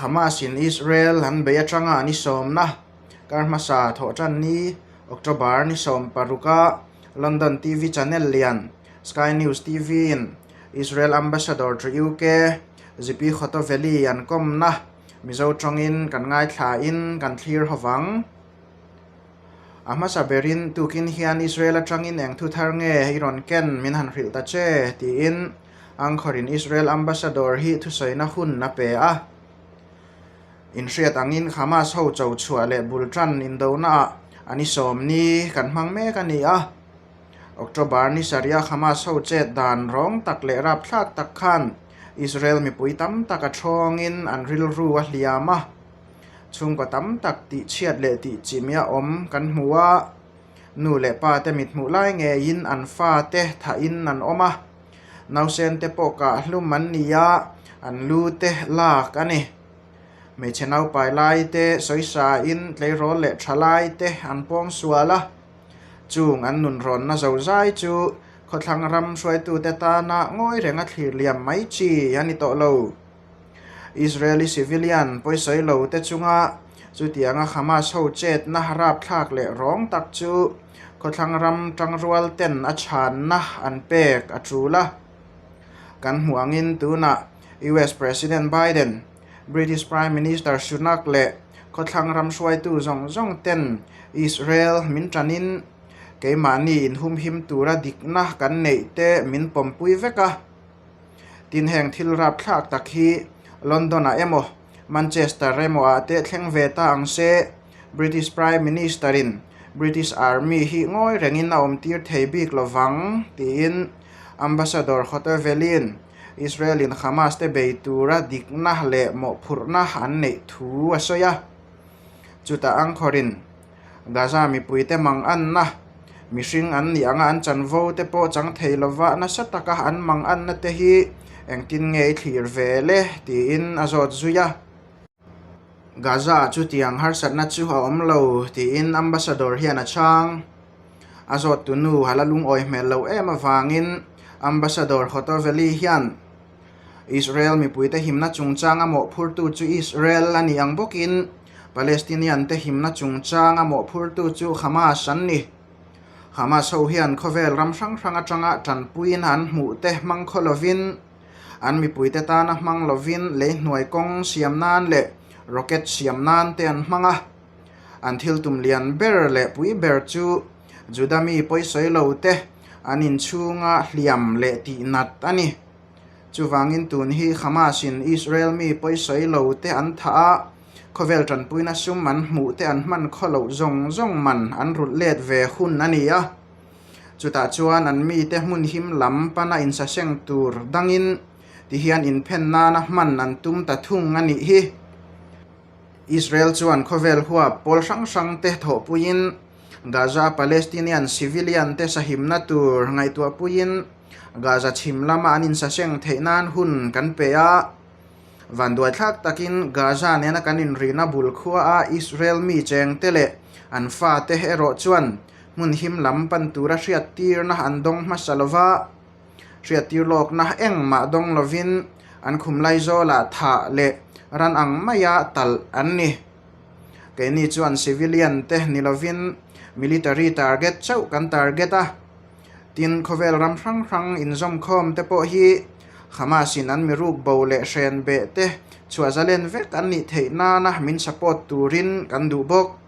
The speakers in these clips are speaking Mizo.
Hamas in Israel an bei atanga an i sawmna kar hmasa thawhtan ni October ni 16 a London TV channel lian Sky News TV in Israel Ambassador to UK Tzipi Hotovely an kawmna Mizo tawngin kan ngaithla in kan thlir hovang. A hmasa berin tukin hian Israel atangin eng thu thar nge i rawn ken min han hrilh ta che tiin Angkhorin Israel Ambassador hi thusawina hun a pe a. Inhriat angin Hamas ho cho chhuah leh bul tan indonaah an i sawm ni kan hmang mek a ni a. October ni sarih a Hamas ho chet dan rawng tak leh rapthlak tak khan Israel mipui tam tak a thawngin an rilru a hliam a. Chhungkaw tam tak tih chhiat leh tih chimia awm kan hmu a, nu leh pa te mithmuh lai ngeiin an fa te thahin an awm a, nausen te pawh kah hlum an ni a, an lu te lak a ni. Hmeichhe naupai lai te sawisa in tleirawl leh tha lai te an pawng sual a, chung an nunrawnna zo zai chu khawthlang ram hruaitute tana ngawi renga thlir liam mai chi a ni tawh lo. Israeli civilian pawisawi lo te chunga chutianga Hamas ho chetna rapthlak leh rawng tak chu khawthlang ram tangrual ten a chhanna an pek a tul a. Kan hmuh angin tunah US President Biden, British Prime Minister Sunak leh khawthlang ram hruaitu zawng zawng ten Israel min tanin keimahni inhumhim tura dikna kan neih te min pawmpui vek a. Tin heng thil rapthlak tak hi London ah emaw Manchester emaw ah te thleng ve ta ang se, British Prime Minister in British Army hi ngawi rengin a awm tir thei bik lovang tiin Ambassador Hotovely-in Israel in Hamas te bei tura dikna leh mawhphurhna an neih thu a sawi a. Chutah angkhawrin Gaza mipuite manganna, mihring an nih anga an chanvo te pawh chang thei lova nasa taka an manganna te hi engtin nge i thlir ve le tiin a zawt zui a. Gaza chutiang harsatna chu a awm lo tiin ambassador hian a chhang. A zawt tunu hala lungawi hmel lo em avangin ambassador Hotovely hian Israel mipuite himna chungchanga mawhphurtu chu Israel a nih ang bawkin Palestinian te himna chungchanga mawhphurtu chu Hamas an ni. Hamas ho hian khawvel ram hrang hrang atanga tanpuiin an hmuh te hmang khaw lovin, an mipuite tana hmang lovin lei hnuai kawng siam nan leh rocket siam nan te an hmang a. An thil tum lian ber leh pui ber chu Juda mi pawisawi lo te an inchhunga hliam leh tihnat a ni. Chuvangin tun hi Hamas in Israel mi pawisawi lo te an thah a, khawvel tanpuina sum an hmuh te an hman khaw loh zawng zawng man an rulh let ve hun a ni a. Chutah chuan an mite hmun him lam pana insaseng tur dangin tihian inphen nana hman an tum ta thung a nih hi. Israel chuan khawvel huap pawl hrang hrang te thawhpuiin Gaza Palestinian civilian te sahimna tur ngaihtuahpuiin Gaza chhim lama an insaseng theih nan hun kan pe a, vanduaithlak takin Gaza nena kan inrihna bul khuaa Israel mi chengte leh an fate erawh chuan hmun him lam pan tura hriattirna an dawng hmasa lova, hriattir lawkna engmah dawng lovin an khum laizawlah thah leh ran ang maia talh an ni. Keini chuan civilian te ni lovin military target chauh kan target a. Tin, khawvel ram hrang hrang inzawmkhawm te pawh hi Hamas in an miruk bo leh hren beh te chhuah zalen vek an nih theih nana min support turin kan duh bawk.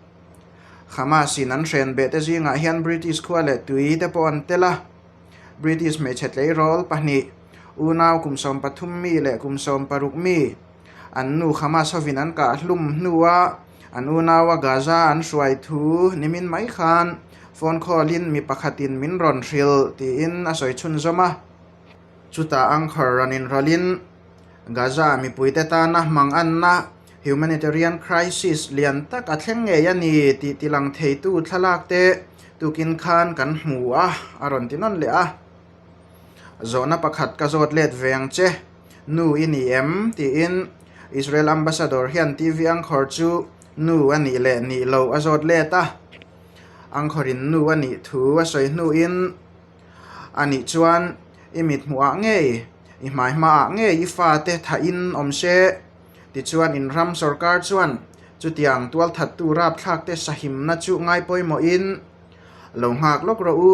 Hamas in an hren beh te zingah hian British khua leh tui te pawh an tel a. British hmeichhe tleirawl pahnih, unau kum 13 mi leh kum 16 mi, an nu Hamas hovin an kah hlum hnua an unaua Gaza an hruai thu nimin mai khan phone call in mi pakhatin min rawn hrilh tiin a sawi chhunzawm a. Chutah anchor rawn inrawlhin Gaza mipuite tana hmanganna humanitarian crisis lian tak a thleng ngei a ni tih tilang theitu thlalak te tukin khan kan hmu a, a rawn ti nawn leh a. Zawhna pakhat ka zawt let ve ang che, nu i ni em? tiin Israel ambassador hian TV anchor chu nu a nih leh nih loh a zawt let a. Anchor in nu a nih thu a sawi hnuin a nih chuan i mit hmuhah ngei, i hmai hmaah ngei i fate thahin awm se, Tichuan in ram sorkar chuan chutiang tualthattu rapthlakte sahimna chu ngai pawimawhin lo nghak lawk rawh u,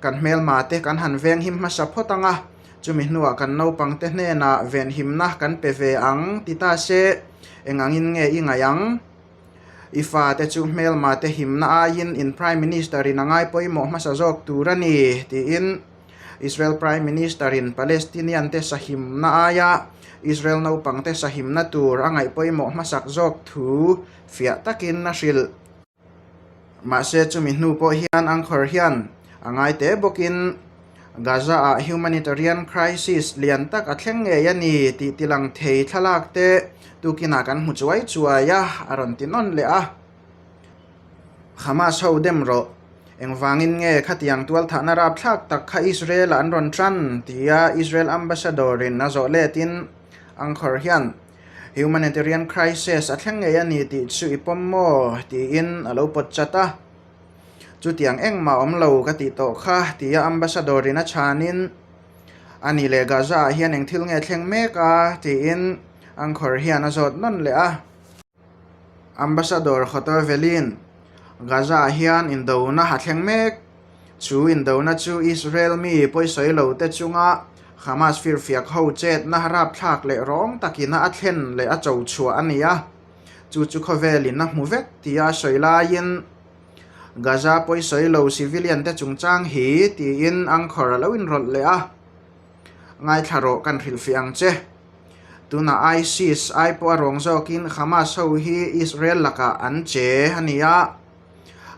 kan hmelma te kan han venghim hmasa phawt ang a, chumi hnuah kan naupangte hnenah venhimna kan pe ve ang ti ta se, eng angin nge i ngaih ang? I fate chu hmelma te himna aiin in Prime Minister in a ngai pawimawh hmasa zawk tur a ni, tiin Israel Prime Minister in Palestinian te sahimna aia Israel naupang te sahimna tur a ngaih pawimawh hmasak zawk thu fiah takin a hrilh. Mahse chumi hnu pawh hian Anchor hian a ngai teh bawkin Gaza-ah humanitarian crisis lian tak a thleng ngei a ni tih tilang thei thlalak te tukinah kan hmu chuai chuai a, a rawn ti nawn leh a. Hamas ho dem rawh, engvangin nge khatiang tualthahna rapthlak tak kha Israel-ah an rawn tan tia Israel ambassador-in a zawh letin Anchor hian Humanitarian crisis a thleng ngei a ni tih chu i pawm maw? tiin a lo pawt chat a. Chutiang engmah awm lo ka tih tawh kha tia ambassador in a chhanin a ni leh Gaza ah hian eng thil nge thleng mek a? tiin Anchor hian a zawt nawn leh a. Ambassador Hotovely-in Gaza ah hian indona a thleng mek. Chu indona chu Israel mi pawisawi lo te chunga Hamas firfiak ho chetna rapthlak leh rawng takina a thlen leh a cho chhuah a ni a, chu chu khawvelin a hmu vek tia a sawi laiin Gaza pawisawi lo civilian te chungchang hi tiin Anchor a lo inrawlh leh a, Ngaithla rawh kan hrilhfiah ang che. Tunah ISIS ai pawh a rawng zawkin Hamas ho hi Israel lakah an che a ni a.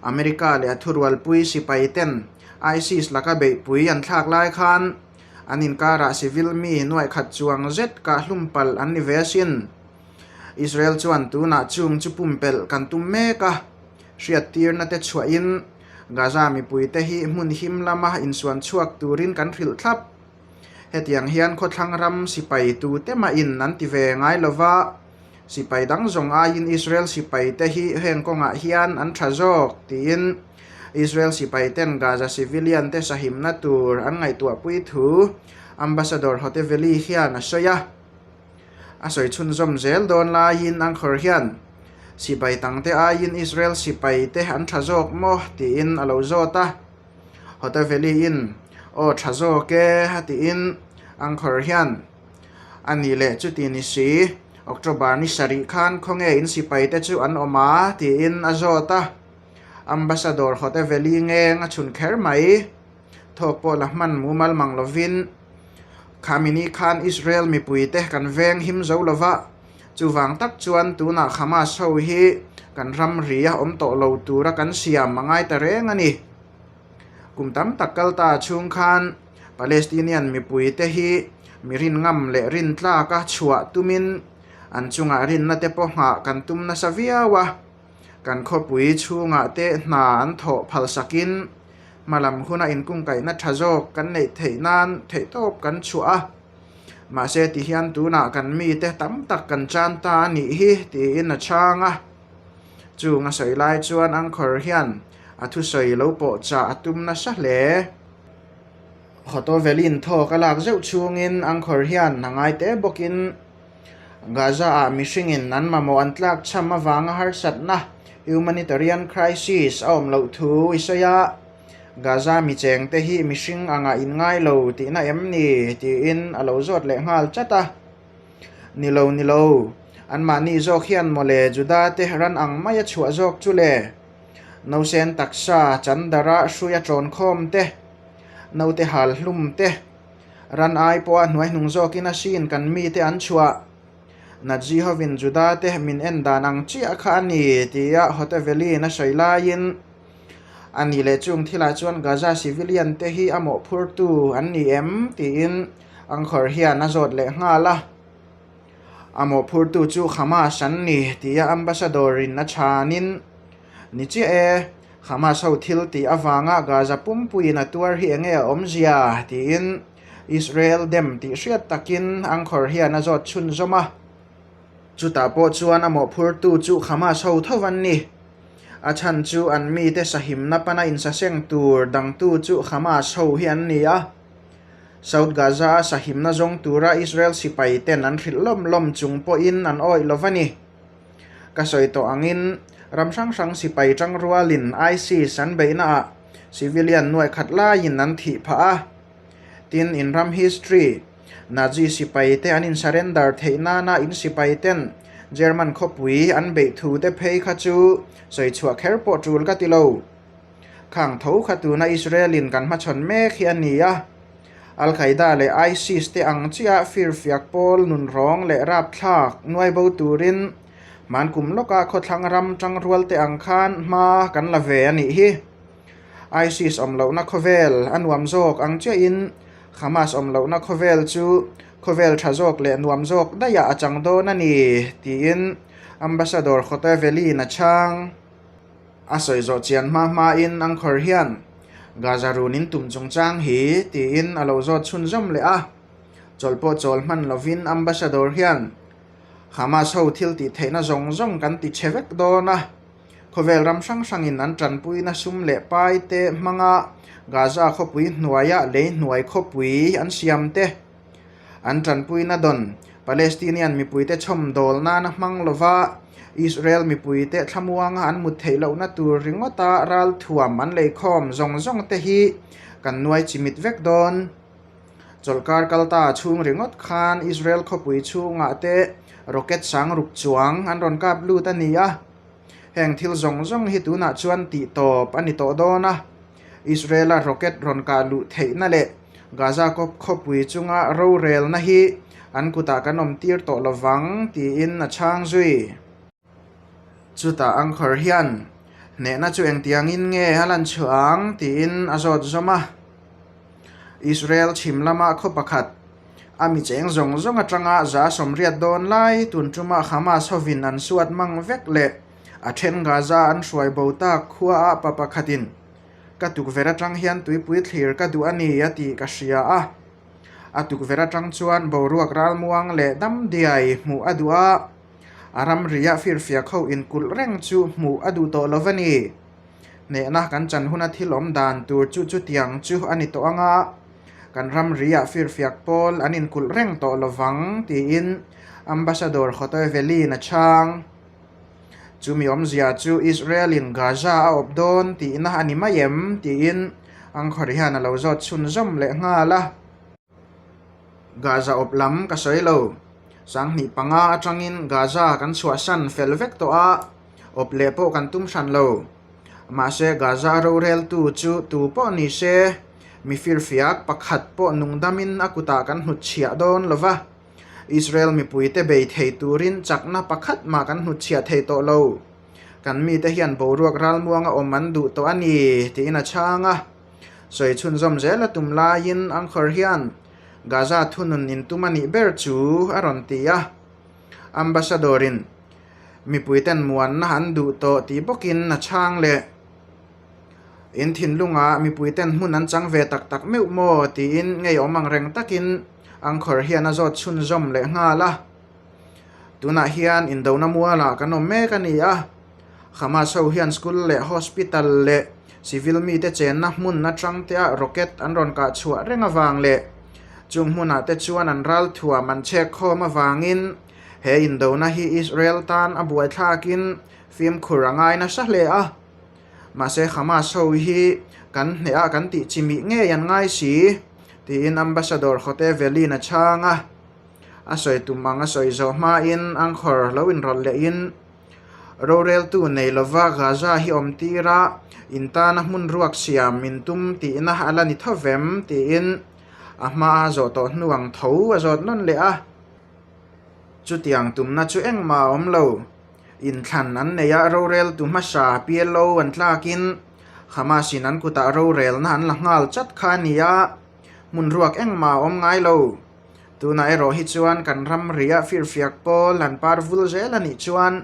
America leh a thurualpui sipai ten ISIS laka beihpui an thlak lai khan an inkarah civil mi nuaihkhat chuang zet kah hlum palh an ni ve asin. Israel chuan tunah chung chu pumpelh kan tum mek a, hriattirna te chhuahin Gaza mipuite hi hmun him lama insuan chhuak turin kan hrilh thlap. Hetiang hian khawthlang ram sipai tute mahin an ti ve ngai lova, Sipai dang zawng aiin Israel sipaite hi heng kawngah hian an tha zawk, tiin Israel sipaiten Gaza civilian te sahimna tur an ngaihtuahpui thu Ambassador Hotovely hian a sawi a. A sawi chhunzawm zel dawn laiin Anchor hian, Sipai tangte aiin Israel sipaite an tha zawk maw? tiin a lo zawt a. Hotovely-in, Aw tha zawk e, a tiin Anchor hian, A nih leh chuti ni si, October ni sarih khan khawnge in sipai te chu an awm a? tiin a zawt a. Ambassador Hoteveli ngeng a chhun kher mai. Thawk pawh la hman mumal mang lovin, Khami ni khan Israel mipui te kan veng him zo lova, chuvang tak chuan tunah Hamas ho hi kan ramri a awm tawh lo tura kan siam a ngai ta reng a ni. Kum tam tak kal ta chhung khan Palestinian mipuite hi mi rin ngam leh rin tlaka chhuah tumin an chungah rinna te pawh nghah kan tum nasa viau a, kan khawpui chhungah te hna an thawh phalsakin hmalam huna inkungkaihna tha zawk kan neih theih nan theihtawp kan chhuah a, mahse tihian tunah kan mite tam tak kan chan ta a nih hi tiin a chhang a. Chung a sawi lai chuan Anchor hian a thusawi lo pawh chah a tum nasa hle. Hotovelin thawk a lak zeuh chhungin Anchor hian a ngai teh bawkin Gaza-ah mihringin an mamawh an tlak chham avanga harsatna, humanitarian crisis, a awm loh thu i sawi a, Gaza mi chengte hi mihring anga inngai lo tihna em ni? tiin a lo zawt leh nghal chat a. Ni lo, ni lo. Anmahni zawk hian mawle Juda te ran ang maia chhuah zawk chu le. Nausen taksa chandara hruia ṭawn khawm te, naute hal hlum te, ran ai pawha hnuai hnung zawkin a sin kan mite an chhuah. Nazi hovin Juda te min en dan ang chiah kha a ni, tia Hotovely-in a sawi laiin, A ni leh chung thilah chuan Gaza civilian te hi a mawhphurtu an ni em? tiin Anchor hian a zawt leh nghal a. A mawhphurtu chu Hamas an ni tia ambassador-in a chhanin, Ni chiah e, Hamas ho thil tih avanga Gaza pumpuiin a tuar hi enge a awmzia? tiin Israel dem tih hriat takin Anchor hian a zawt chhunzawm a. Chutah pawh chuan a mawhphurtu chu Hamas ho tho an ni. A chhan chu an mite sahimna pana insaseng tur dangtu chu Hamas ho hi an ni a. South Gaza-a sahimna zawng tura Israel sipai ten an hrilh lawm lawm chung pawhin an awih lo va ni. Ka sawi tawh angin ram hrang hrang sipai tangrualin ISIS an beihnaah civilian nuaih khat laiin an thih phah a. Tin, in ram history, Nazi sipai te an in surrender theih nana in sipai ten German khawpui an beih thu te phei kha chu sawi chhuah kher pawh tul ka ti lo. Khang tho kha tuna Israel in kan hmachhawn mek hi a ni a. Al Qaeda leh ISIS te ang chiah firfiak pawl nunrawng leh rapthlak nuai bo turin hmankum lawka khawthlang ram tangrual te ang khan hma kan la ve a nih hi. ISIS awm lohna khawvel a nuam zawk ang chiahin Hamas awm lohna khawvel chu khawvel tha zawk leh nuam zawk daihah a chang dawn a ni, tiin Ambassador Hotovely-in a chhang. A sawi zawh chian hma hmain Angkhawr hian Gaza run in tum chungchang hi tiin a lo zawt chhunzawm leh a. Chawlh pawh chawl hman lovin Ambassador hian Hamas ho thil tih theihna zawng zawng kan ti chhe vek dawn a. Khawvel ram hrang hrangin an tanpuina sum leh pai te hmanga Gaza khawpui hnuaia lei hnuai khawpui an siam te, an tanpuina dawn Palestinian mipuite chhawmdawl nana hmang lova Israel mipuite thlamuanga an mut theih lohna tur ringawta ralthuam an leikhawm zawng zawng te hi kan nuai chimit vek dawn. Chawlhkar kalta chhung ringawt khan Israel khawpui chhungah te rocket sang ruk chuang an rawn kap lut a ni a. Heng thil zawng zawng hi tunah chuan tih tawp a ni tawh dawn a. Israel-a rocket rawn kah luh theihna leh Gaza khawpui chunga rorelna hi an kutah kan awm tir tawh lovang tiin a chhang zui. Chutah Anchor hian hnehna chu engtiangin nge a lan chhuah ang tiin a zawt zawm a. Israel chhim lama khaw pakhat a mi cheng zawng zawng atanga za sawmriat dawn lai tun tuma Hamas hovin an suat mang vek leh a then Gaza an hruai bo tak khuaah pa pakhatin Ka tukverh atang hian tuipui thlir ka duh a ni a tih ka hria a. A tukverh atang chuan boruak ralmuang leh dam diai hmuh a duh a, a ramriah firfiak ho inkulh reng chu hmuh a duh tawh lo va ni. Hnehna kan chan huna thil awm dan tur chu chutiang chu a ni tawh ang a, kan ramriah firfiak pawl an inkulh reng tawh lo vang tiin Ambassador Hotovely-in a chhang. Chumi awmzia chu Israel-in Gaza a awp dawn tihna a ni mai em? tiin Anchor hian a lo zawt chhunzawm leh nghal a. Gaza awp lam ka sawi lo. Sanghnih panga atangin Gaza kan chhuahsan fel vek tawh a, awp leh pawh kan tum hran lo. Mahse Gaza roreltu chu tu pawh ni se, mi firfiak pakhat pawh nungdamin a kutah kan hnutchhiah dawn lo va. Israel mipuite bei thei turin chakna pakhat mah kan hnutchhiah thei tawh lo. Kan mite hian boruak ralmuanga awm an duh tawh a ni, tiin a chhang a. Sawi chhunzawm zel a tum laiin Anchor hian Gaza thunun intum a nih ber chu a rawn ti a. Ambassador-in mipuiten muanna an duh tawh tih bawkin a chhang leh. In thinlungah mipuiten hmun an chang ve tak tak meuh maw tiin ngeiawm ang reng takin Anchor hian a zawt chhunzawm leh nghal a. Tunah hian indona mualah kan awm mek a ni a, Hamas ho hian school leh hospital leh civil mite chenna hmun atang te ah rocket an rawn kah chhuah reng avang leh chung hmunah te chuan an ralthuam an chhek khawm avangin he indona hi Israel tan a buaithlakin fimkhur a ngai nasa hle a. Mahse Hamas ho hi kan hneh a kan tih chimih ngei an ngai si, tiin Ambassador Hotevelin a chhang a. A sawi tum ang a sawi zawh hmain Anchor lo inrawlh lehin roreltu nei lova Gaza hi awm tir a, in tana hmun ruak siam min tum tihna a la ni tho vem, tiin a hmaa zawh tawh hnu ang tho a zawt nawn leh a. Chutiang tumna chu engmah a awm lo. Inthlan an nei a, roreltu hmasa PLO an tlakin Hamas-in an kutah rorelna an la nghal chat kha a ni a, hmun ruak engmah a awm ngai lo. Tunah erawh hi chuan kan ram riah firfiak pawl an par vul zel a nih chuan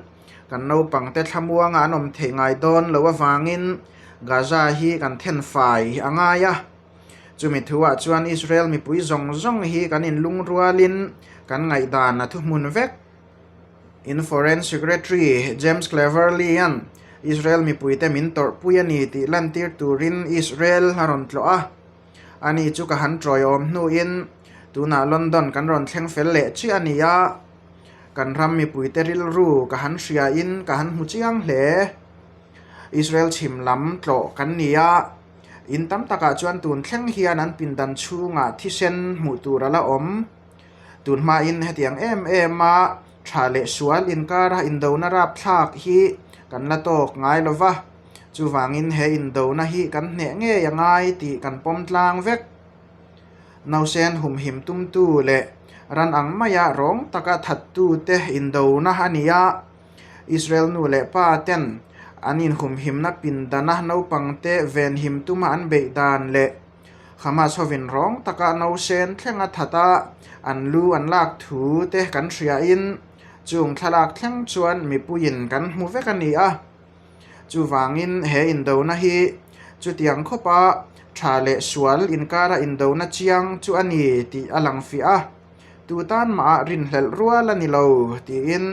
kan naupangte thlamuanga an awm theih ngai dawn lo avangin Gaza hi kan then fai a ngai a. Chumi thuah chuan Israel mipui zawng zawng hi kan inlungrualin kan ngaihdan a thuhmun vek. In Foreign Secretary James Cleverly-a'n Israel mipuite min tawrhpui a ni tih lantir turin Israel a rawn tlawh a. Ani chu ka han tawiawm hnuin tunah London kan rawn thleng fel leh chiah a ni a, kan ram mipuite rilru ka han hriain ka han hmu chiang hle. Israel chhim lam tlawh kan ni a, in tam takah chuan tun thleng hian an pindan chhungah thisen hmuh tur a la awm. Tun hmain hetiang em em a tha leh sual inkara indona rapthlak hi kan la tawk ngai lo va, chuvangin he indona hi kan hneh ngei a ngai tih kan pawm tlang vek. Nausen humhim tumtu leh ran ang maia rawng taka thattute indona a ni a, Israel nu leh pa ten an inhumhimna pindana naupangte venhim tuma an beih dan leh Hamas hovin rawng taka nausen thlenga that a an lu an lak thu te kan hriain chung thlalak thleng chuan mipuiin kan hmu vek a ni a. Chuvangin he indona hi chutiang khawpa tha leh sual inkara indona chiang chu a ni tih a lang fiah a, tu tan mah rinhlelh rual a ni lo tiin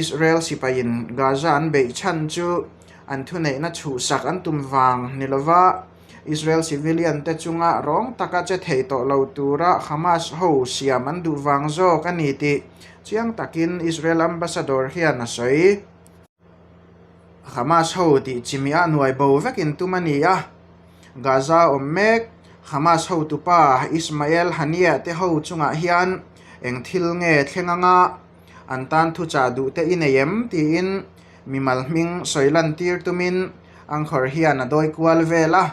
Israel sipaiin Gaza an beih chhan chu an thuneihna chhuhsak an tum vang ni lova Israel civilian te chunga rawng taka che thei tawh lo tura Hamas ho siam an duh vang zawk a ni tih chiang takin Israel ambassador hian a sawi. Hamas ho tih chimih a nuai bo vekin tum a ni a, Gaza awm mek Hamas hotupa Ismail Haniyeh te ho chungah hian eng thil nge thleng anga an tan thuchah duh te i nei em tiin mimal hming sawi lan tir tumin anchor hian a dawi kual vel a.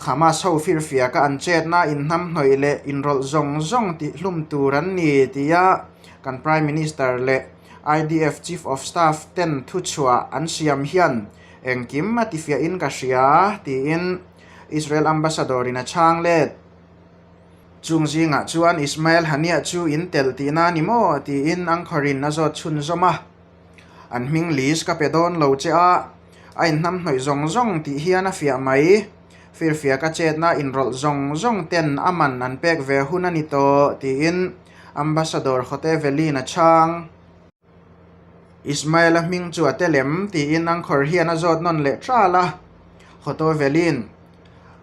Hamas ho firfiaka an chetna inhnamhnawih leh inrawlh zawng zawng tihhlum tur an ni tia kan Prime Minister leh IDF Chief of Staff ten thuchhuah an siam hian engkim a tifiahin ka hria tiin Israel Ambassador in a chhang let. Chung zingah chuan Ismail Haniyeh chu in tel tihna a ni maw tiin anchor in a zawt chhunzawm a. An hming list ka pe dawn lo che a, a inhnamhnawih zawng zawng tih hian a fiah mai. Firfiaka chetna inrawlh zawng zawng ten a man an pek ve hun a ni tawh, tiin Ambassador Hotevelin a chhang. Ismael-a hming chu a tel em? tiin anchor hian a zawt nawn leh tral a. Hotevelin,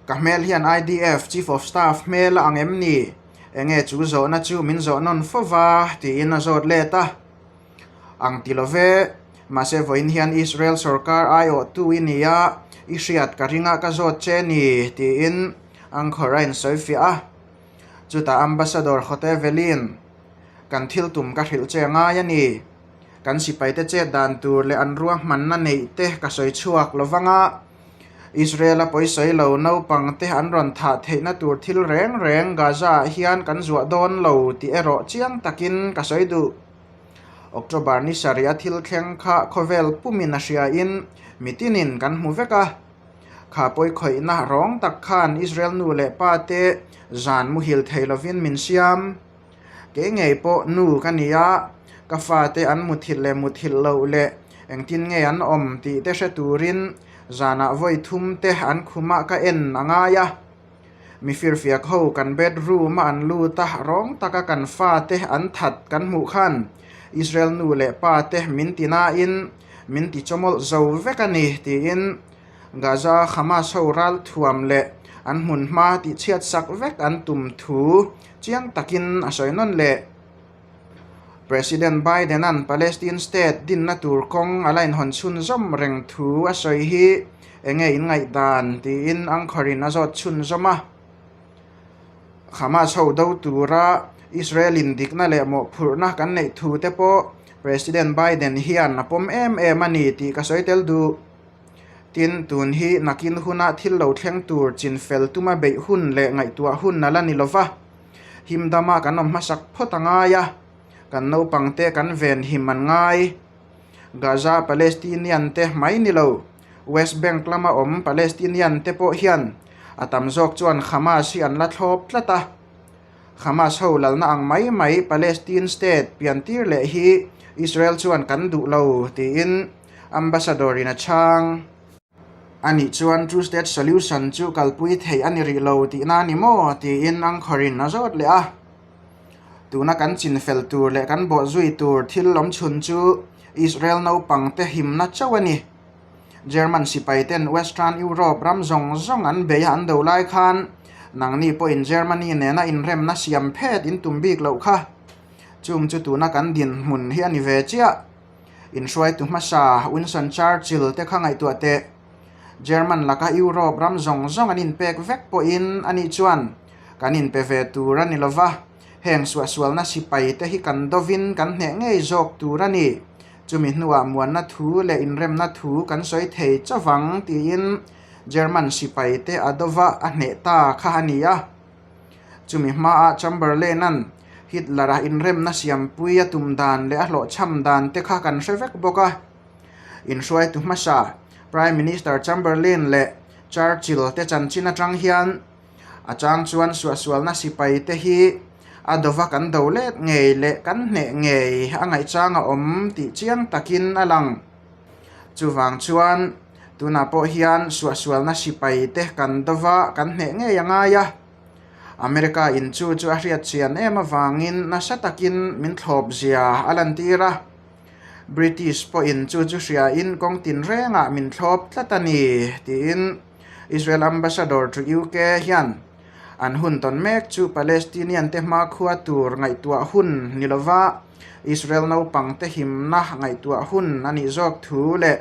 Ka hmel hian IDF Chief of Staff hmel a ang em ni? Enge chu zawhna chu min zawh nawn fo va? tiin a zawt let a. Ang ti lo ve, mahse vawiin hian Israel sorkar aiawhtu i ni a, i hriat ka ring a ka zawt che ni, tiin anchor a insawifiah a. Chutah Ambassador Hotevelin, Kan thil tum ka hrilh che ngai a ni. Kan sipaite chet dan tur leh an ruahmanna neih te ka sawi chhuak lo vang a, Israel-a pawisawi lo naupangte an rawn thah theihna tur thil reng reng Gaza-ah hian kan zuah dawn lo tih erawh chiang takin ka sawi duh. October ni sarih a thil thleng kha khawvel pumin a hriain mitinin kan hmu vek a. Kha pawikhawihna rawng tak khan Israel nu leh pa te zan muhil thei lovin min siam. Kei ngei pawh nu ka ni a, ka fate an muthilh leh muthilh loh leh engtin nge an awm tih te hre turin zanah vawi thum te an khumah ka en a ngai a. Mi firfiak ho kan bedroom a an lut a, rawng taka kan fate an that kan hmuh khan Israel nu leh pa te min ti nain min ti chawmawlh zo vek a ni tiin Gaza Hamas ho ralthuam leh an hmunhma tihchhiat sak vek an tum thu chiang takin a sawi nawn leh. President Biden-a'n Palestine state dinna tur kawng a la inhawn chhunzawm reng thu a sawi hi enge in ngaihdan tiin anchor-in a zawt chhunzawm a. Hamas ho do tura Israel-in dikna leh mawhphurhna kan neih thu te pawh President Biden hian a pawm em em a ni tih ka sawi tel duh. Tin, tun hi nakin huna thil lo thleng tur chinfel tuma beih hun leh ngaihtuah hun a la ni lova. Him dama kan awm hmasak phawt a ngai a, kan naupangte kan ven him an ngai. Gaza Palestinian te mai ni lo, West Bank lama awm Palestinian te pawh hian a tam zawk chuan Hamas hi an la thlawp tlat a. Hamas ho lalna ang mai mai Palestine state piantir leh hi Israel chuan kan duh lo tiin ambassador in a chhang. A nih chuan Two State Solution chu kalpui theih a ni rih lo tihna a ni maw? tiin anchor-in a zawt leh a. Tuna kan chinfel tur leh kan bawhzui tur thil awm chhun chu Israel naupangte himna chauh a ni. German sipaiten Western Europe ram zawng zawng an bei a an do lai khan Nangni pawhin Germany nena inremna siam phet in tum bik loh kha. Chung chu tuna kan dinhmun hi a ni ve chiah. Inhruaitu hmasa Winston Churchill te kha ngaihtuah teh. German laka Europe ram zawng zawng an inpek vek pawhin ani chuan kan inpe ve tur a ni lo va, heng suahsualna sipai te hi kan dovin kan hneh ngei zawk tur a ni. Chumi hnuah muanna thu leh inremna thu kan sawi thei chauh tiin German sipai te a dova a hneh ta kha a ni a. Chumi hmaah Chamberlain-a'n Hitler-a inremna siampui a tum dan leh a hlawhchham dan te kha kan hre vek bawk a. Inhruaitu hmasa Prime Minister Chamberlain leh Churchill te chanchin atang hian a chang chuan suahsualna sipai te hi a dova kan do let ngei leh kan hneh ngei a ngaihchang a awm tih chiang takin a lang. Chuvang chuan tunah pawh hian suahsualna sipai te kan dova kan hneh ngei a ngai a. America in chu chu a hriat chian em avangin nasa takin min thlawp zia a lantir a. British pawhin chu chu hriain kawng tinrengah min thlawp tlat a ni, tiin Israel Ambassador to UK hian an hun tawn mek chu Palestinian te hmakhua tur ngaihtuah hun ni lova Israel naupang te himna ngaihtuah hun a nih zawk thu leh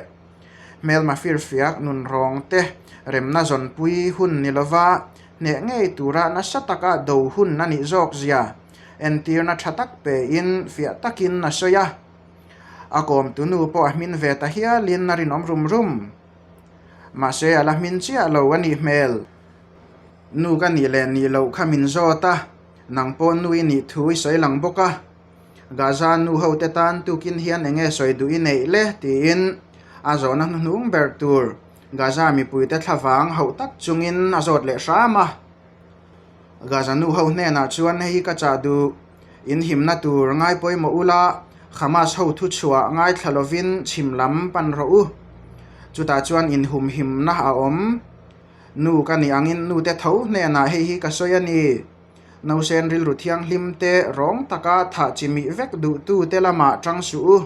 hmelma firfiak nunrawng te remna zawnpui hun ni lova hneh ngei tura nasa taka do hun a nih zawk zia entirna tha tak pein fiah takin a sawi a. A kawmtu nu pawh a hmin ve ta hialin a rinawm rum rum. Mahse a la hmin chiah lo a nih hmel. Nu ka nih leh nih loh kha min zawt a, nang pawh nu i nih thu i sawi lang bawk a. Gaza nu ho te tan tukin hian eng nge sawi duh i neih le tiin a zawhna hnuhnung ber tur Gaza mipuite thlavang hauh tak chungin a zawt leh hram a. Gaza nu ho hnenah chuan hei hi ka chah duh, in himna tur ngai pawimawh ula, Hamas ho thuchhuah ngaithla lovin chhim lam pan rawh u. Chutah chuan inhumhimna a awm. Nu ka nih angin nute tho hnenah hei hi ka sawi a ni. Nausen rilru thianghlim te rawng taka thah chimih vek duhtute lamah tang suh u.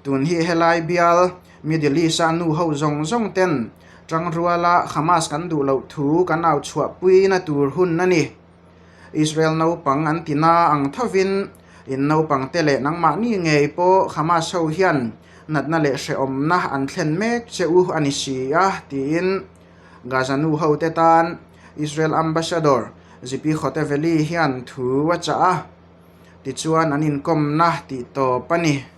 Tun hi helai bial Middle East-a nu ho zawng zawng ten tangruala Hamas kan duh loh thu kan au chhuahpuina tur hun a ni. Israel naupang an ti na ang thovin in naupang te leh nangmahni ngei pawh Hamas ho hian natna leh hrehawmna an thlen mek che u a ni si a, tiin Gaza nu ho te tan Israel Ambassador Zipi Hotovely hian thu a chah a. Tichuan an inkawmna tih tawp a ni.